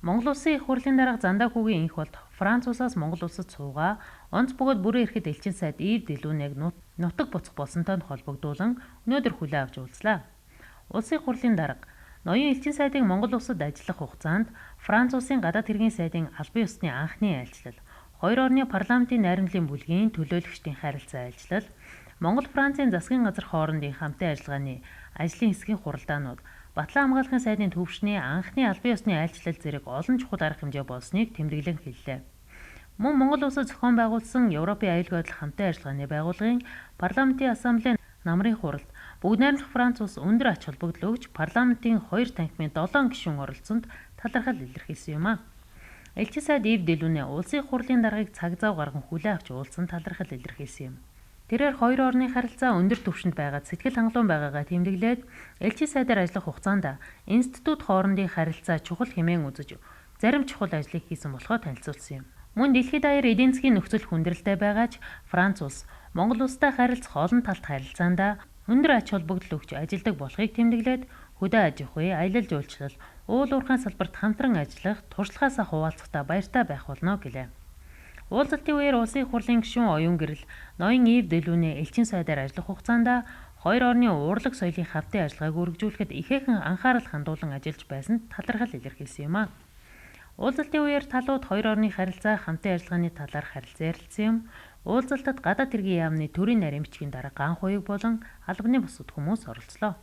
Монгол Улсын их хурлын дарга Зандаа хүүгийн энх болд Франц улсаас Монгол улсад суугаа онц бөгөөд бүрэн эрхэд элчин сайд Ив Дэлүүнэг нутаг буцах болсонтой нь холбогдуулан өнөөдөр хүлээн авч уулзлаа. Улсын их хурлын дарга ноён элчин сайдыг Монгол улсад ажиллах хугацаанд Франц улсын гадаад хэргийн сайдын албан ёсны анхны айлчлал, хоёр орны парламентын найрамдлын бүлгийн төлөөлөгчдийн харилцаа айлчлал, Монгол Францын засгийн газар хоорондын хамтын ажиллагааны ажлын хэсгийн хуралдаанууд, Батлан хамгаалахын сайдын төвшний анхны албан ёсны айлчлал зэрэг олон чухал арга хэмжээ болсныг тэмдэглэн хэллээ. Мөн Монгол улсад зохион байгуулсан Европын аюулгүй байдал хамтын ажиллагааны байгууллагын парламентын ассамблеийн намрын хуралд бүгд найрамдах Франц улс өндөр ач холбогдол өгч парламентын 2 танхимын 7 гишүүн оролцсонд талархал илэрхийлсэн юм а. Элчин сайд Ив Дэлүүнэ улсын хурлын даргаыг цаг зав гарган хүлээн авч уулзсан талархал илэрхийлсэн юм. Тэрээр хоёр орны харилцаа өндөр түвшинд байгаад сэтгэл хангалуун байгаагаа тэмдэглээд элчин сайдаар ажиллах хугацаанд институт хоорондын харилцаа чухал хэмээн үзэж зарим чухал ажлыг хийсэн болохоо танилцуулсан юм. Мөн дэлхийд даяар эдийн засгийн нөхцөл хүндрэлтэй байгаа ч Франц улс Монгол улстай харилцах олон талт харилцаандаа өндөр ач холбогдол өгч ажилладаг болохыг тэмдэглээд хөдөө аж ахуй, аялал жуулчлал, уул уурхайн салбарт хамтран ажиллах, туршлагаасаа хуваалцахдаа баяртай байх болно гэлээ. Уулзалтын үеэр улсын их хурлын гишүүн Оюун Гэрэл ноён Ив Дэлүүнэ элчин сайдаар ажиллах хугацаанд хоёр орны урлаг соёлын хамтын ажиллагааг өргөжүүлэхэд ихээхэн анхаарал хандуулан ажиллаж байсанд талархал илэрхийлсэн юм а. Уулзалтын үеэр талууд хоёр орны харилцаа хамтын ажиллагааны талаар харилцан ярилцсан юм. Уулзалтад гадаад хэргийн яамны төрийн нарийн бичгийн дарга Ган Хуйг болон албаны бусад хүмүүс оролцлоо.